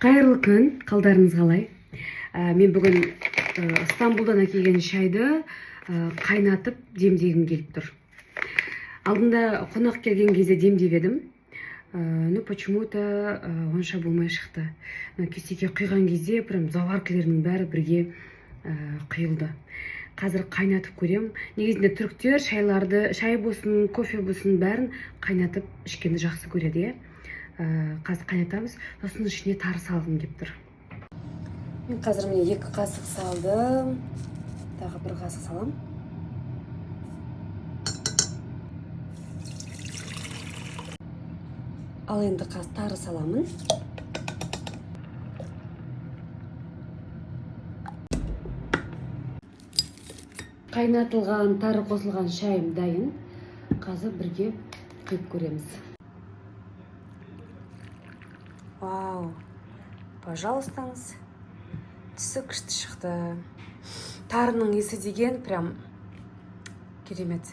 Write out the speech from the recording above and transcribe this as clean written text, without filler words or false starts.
Қайырлы күн, қалдарыңыз қалай? Мен бүгін Стамбулдан әкелген шайды қайнатып демдегім келіп тұр. Алдында қонақ келген кезде демдеп едім. Но почему-то онша болмай шықты. Мына кесеге құйған кезде прям заваркалерінің бәрі бірге құйылды. Қазір қайнатып көрем. Негізінде түріктер шайларды, шай болсын, кофе болсын, бәрін қайнатып ішкенді жақсы көреді, иә. Қазір қайнатамыз, сосын ішіне тары салғым келіп тұр. Мен қазір, міне, 2 қасық салдым, тағы 1 қасық саламын. Ал енді қазір тары саламын. Қайнатылған, тары қосылған шайым дайын. Қазір бірге құйып көреміз. Вау, пожалуйстаңыз, түсі күшті шықты. Тарының иісі деген прям керемет.